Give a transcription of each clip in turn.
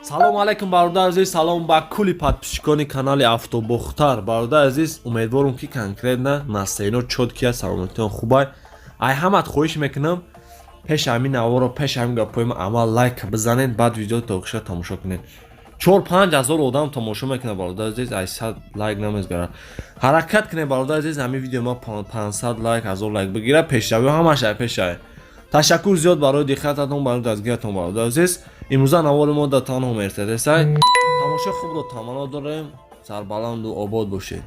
Салом алейкум, бародар азиз, салом ба кулли подписчикони канали Автобохтар. Бародар азиз, умедворум, ки конкретно настроено чёткия, саломатиён хубай. Ай ҳамат хоҳиш мекунам, пеш ҳамин наворо, пеш ҳамин гапҳои ма аввал лайк бизанед, баъд видео то охиша тамошо кунед. 4-5 ҳазор одам тамошо мекунад, бародар азиз, ай 100 лайк намезгарад. Ҳаракат кунед, бародар азиз, ҳамин видео ма 500 лайк, 1000 лайк бигирад, пешравиҳо ҳамаш ай пешравӣ. Ташаккур зиёд барои диққататон, барои дастгиратон, бародар азиз. Имрӯза навори мо дар танҳо Мерседесай. Тамошои хубро таманно дорем, сарбаланду обод бошед.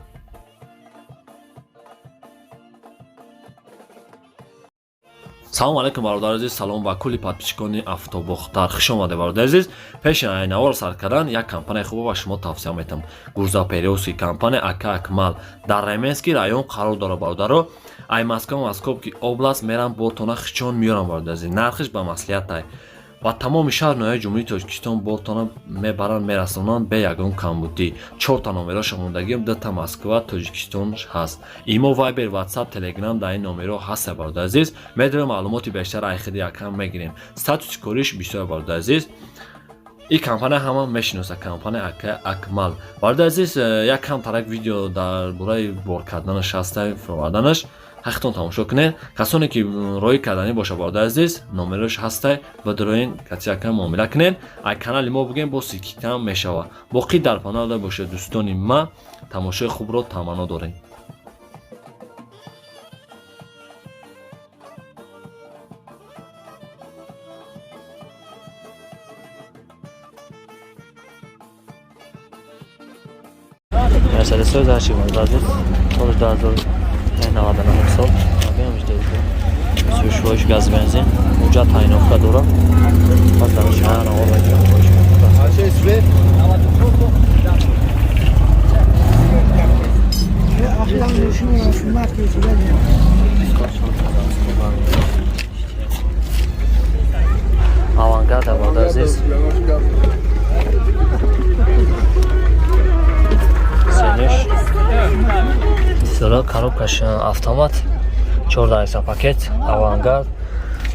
Салом алейкум, бародар азиз, салом ба кулли подписчикони Автобохтар. Хуш омадед, бародар азиз. Пеши навор сар кардан як компанияи хубо ба шумо тавсия метам. Грузоперевозки компания ака Акмал дар Раменский район қарор дорад, бародаро. Ай Москва, Московский область мерам, бортона хичон меёрам, бародар азиз. Нархиш ба маслиҳатай. Ба тамоми шаҳр ноҳияи Ҷумҳурии Тоҷикистон бортона мебаранд, мерасонанд бе ягон камбудӣ. Чорта номероша мондагиам, дута Москва, Тоҷикистон ҳаст. Имо, Вайбер, Ватсап, Телеграм дар ин номеро ҳаста, бародар азиз. Медорем, маълумоти бештар айхиди якам мегирем. Статуси кориш бисёр, бародар азиз. И компания ҳама мешиноса, компания ака Акмал. Бародар азиз, як кам тарак видео дар бораи бор карданаш ҳаста, фуроварданаш. Ҳақтон тамошо кунед. Касоне ки роӣ карданӣ боша, бародар азиз, номерош ҳастай ва дароин катияка муомила кунед. Ай канали мо бигем, бо скидкам мешава. Боқӣ дар паноҳ бошед, дӯстони ма, тамошои хубро таманно дорем. Мерседес ҳаши, бародар азиз, соли 2099 сол, сушвоиш газ, бензин, ҳуҷҷат тайинофта дорад. Пас дар шаҳр навор мегирам, хоҳиш мекунам. Авангард, бародар азиз, сениш бисёра, коробкаш автомат, 14 пакет, Авангард,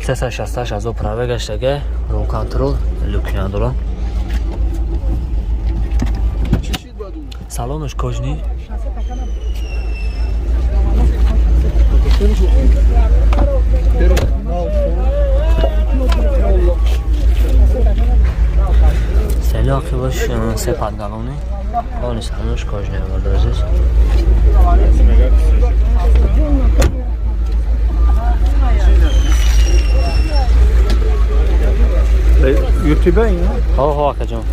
368 ҳазор пробегаш даге, руль контроль, люки надорад, салонаш кожаный. Сели ақибаш се подголовник, они салонаш кожаный, бародар азиз. Ютубе ин? Ҳо, ҳо, акаҷон.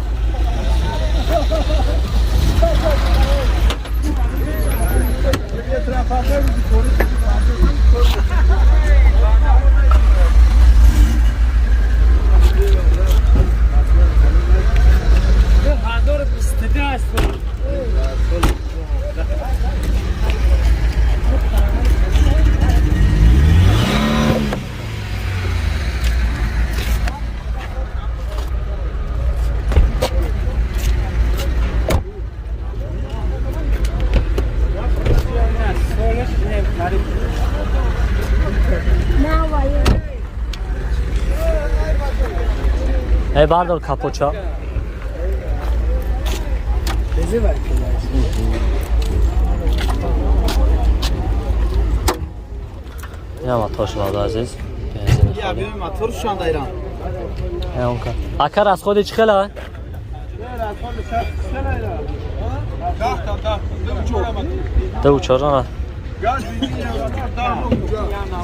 Эй, бардор капоча. Безивай. Ина мотор, бародар азиз. Бензини Я холи. бибин мотор шанда Иран. Онка. Ака, расходи чӣ хела? Ду чор.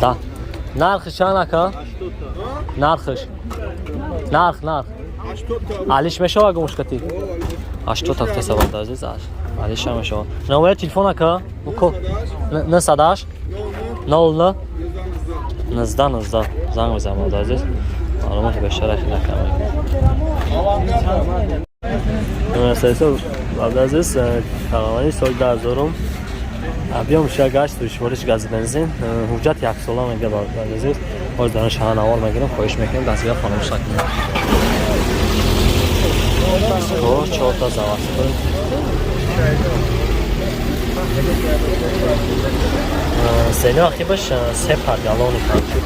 Да. Нархиш чанд, ака? Нархиш. Нарх, нарх. Алиш мешава гумшкати? 80 ҳафта, бародар азиз. Алиша мешава. Номери телефон, ака? Уко. 908 00 19 19 занг бизан, бародар азиз. Маълумоти бештар ахи накам. Мерседес, бародар азиз, каравани соли 2000, биём ша гашт, душвориш газ, бензин, ҳуҷҷат яксола мега, бародар азиз. Боз дар шаҳр навор мегирем, хоҳиш мекунем, дастгира фаромӯш накунем. Чорта заводской. Сени ақибаш се подголовник ҳамчуд.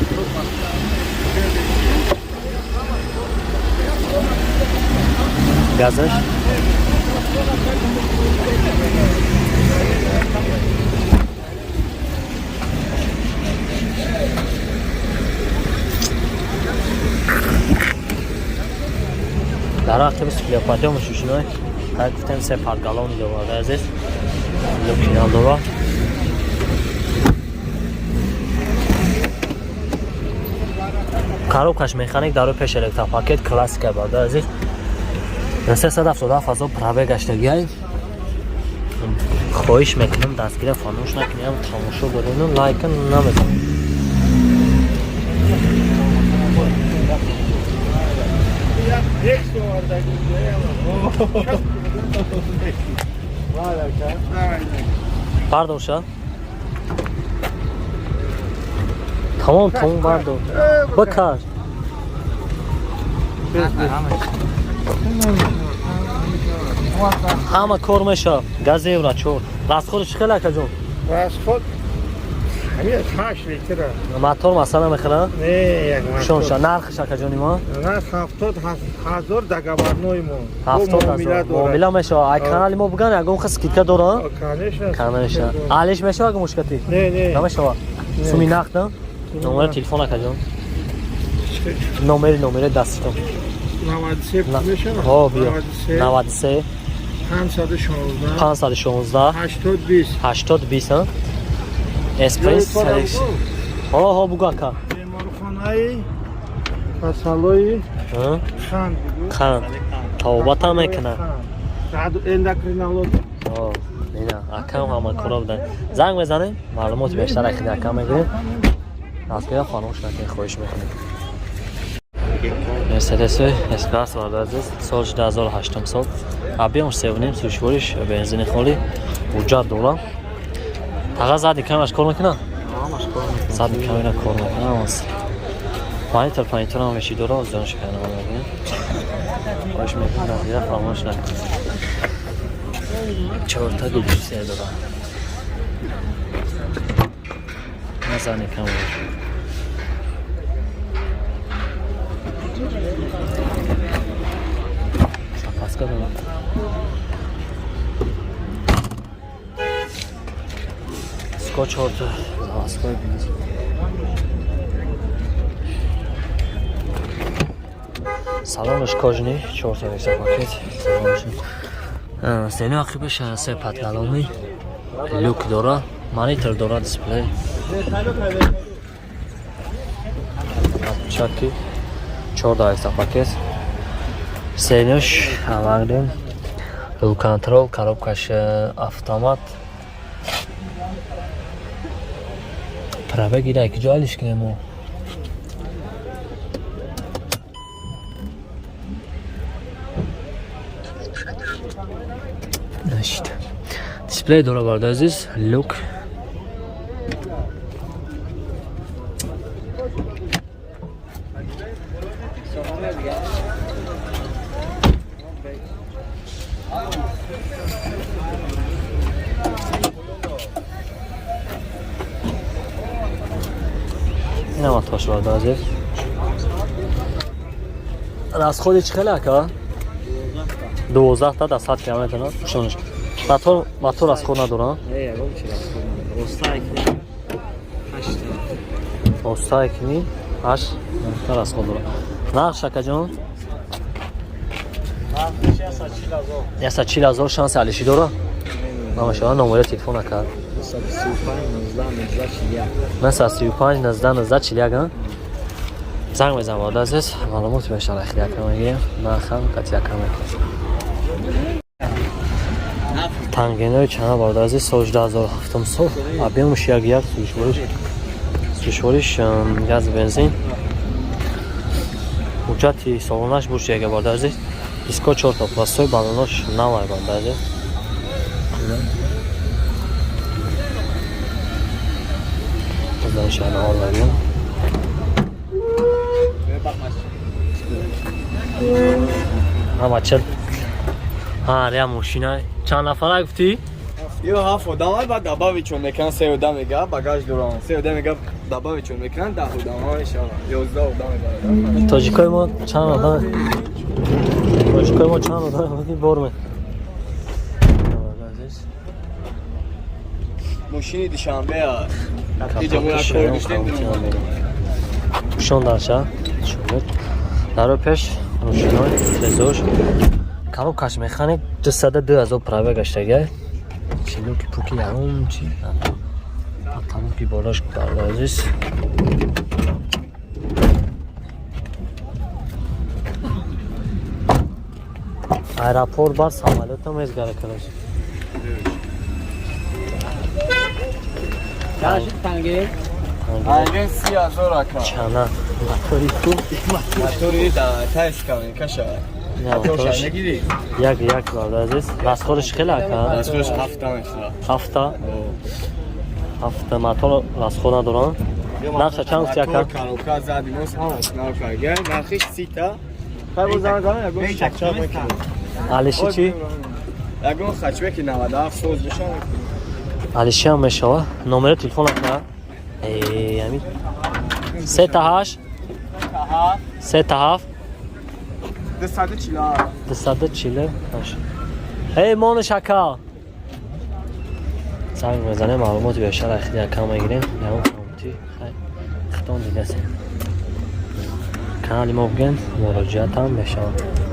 Газаш. Дар вақти склеподъём шушиной так гуфтем, се подгалон дорад, азиз, люкинал дора. Коробкаш механик, даро пеш электропакет, классика, бародар азиз. 377 ҳазор пробег гаштагиай. Хоҳиш мекунам, дастгира фаромӯш накунем, тамошо дорем, лайка намезанем. Бардорша, тамом, тамом, бардор, бикаш. Ҳама кор мешавад. Газ евро чор. Расходи чӣ хел, акаҷон? Расход ҳамин 8 литра. Мотор масъала мехӯра? Не, як мотор. Шонша нархш, акаҷони мо? Нарх 70 000, договорной мо. 70 000 муомила мешавад. Ай канали мо буган, ягон хел скидка дора? Конечно. Конечно. Алиш мешавад мушкати? Не, не. Намешавад. Суми нақд, на? Номери телефон, акаҷон. Номери даститон. 93 мешавад? Ҳо, биё. 93. 516. 516. 80 20. 80 20. Эспресс. Ҳо, ҳо, бугу, ака. Беморхонаи касалои қанд. Қанд табобатам мекунад. Эндокринолог. Ина акам ҳама кора будан. Занг мезанем, маълумоти бештар акиди акам мегирем. Дастгира фаромӯш накунед, хоҳиш мекунем. Мерседес С-класс, бародар азиз, соли 2008 сол, объём 3,5, сӯзишвориш бензини холӣ, ҳуҷҷат дора. Тага задний камераш кор мекунад? Задний камера кор мекунад. Монитор, монитор ҳам меши дора. Озонш кардам, мегӯям. Хоҳиш мекунам, дастгира фаромӯш накунед. Чорта гулчисе дора. На задний камера. Запаска дора. Диско чорта заводской бензин. Салонаш кожаный, чорта пакет. Салонаш. Стени ақибаш се подгалони, люк дора, монитор дора, дисплей. Чаки 14 пакет. Стениш авагдем. Рул контроль, коробкаш автомат. Пробег ира ки ҷо алиш кунем мо? Нашид. Дисплей дора, бародар азиз, люк. Инам атош, бародар азиз. Расходи чӣ хеле, ака? 12 та дар 100 километр на? Шониш. Мотор расход надора? Остае кини ҳашт та расход дора. Нарх, акаҷон? 140 000. Шанси алишӣ дора? Намешава. Номери телефон, ака? 935 19 19 41. Занг мезанам, бародар азиз, маълумоти бештар ахири ака мегирем, нархам қати ака мекунем. Тангенои чана, бародар азиз, соли 2007 сол, объёмш 1,1, сӯзишвориш газ бензин, ҳуҷҷати солонаш буш яга, бародар азиз. Диско чорта пластовый, балонош навай, бародар азиз. Бозданиши ана овардем. Ҳама чил. Ҳа, ре мошина. Чанд нафара гуфтӣ? Ё ҳафт одам, баъд добавить чон мекунан, се одам мега багаж дорам, се одам мега добавить чон мекунан, 10 одам мешавад, 11 одам мебарад. Тоҷикои мо чанд одам? Тоҷикои мо чанд одам будем бор ме. Азиз. Мошини Душанбе аст. Иҷа мо як кор доштем. Пушон дарша. Шумед. Даро пеш рӯшиной сезош. Коробкаш механик 202 ҳазор пробег гаштагай. Чилуки пуки ягон чи. Потолоки болаш бародар азиз. Аэропорт бар самолётам эзгара караш. Анген 30 000 ака. Чана. Мотори ку. Мотори да тайска мекаша. Не, моторш Мегири? як як бародар азиз. Расходаш хеле ака. Расходаш ҳафта мешава. Ҳафта. Ҳафта мотор расход надорам. Нархша чанд гуфти ака? Мотор коробка зади мос ҳамаш нарх агар нархиш 30 та. Хай боз занг занам ягон чак мекунем. Алиши чӣ? Ягон хачбеки 97 соз бишам. Алиши ҳам мешава. Номери телефон ака? Э, ами 3 8 3 7 247. 248. Эй, мониш ака. Занг мезанем, маълумоти бештар аз худи ака мегирем. Ягон камти хай хитон дидасем. Канали мо бигӯен, муроҷиатам мешавад.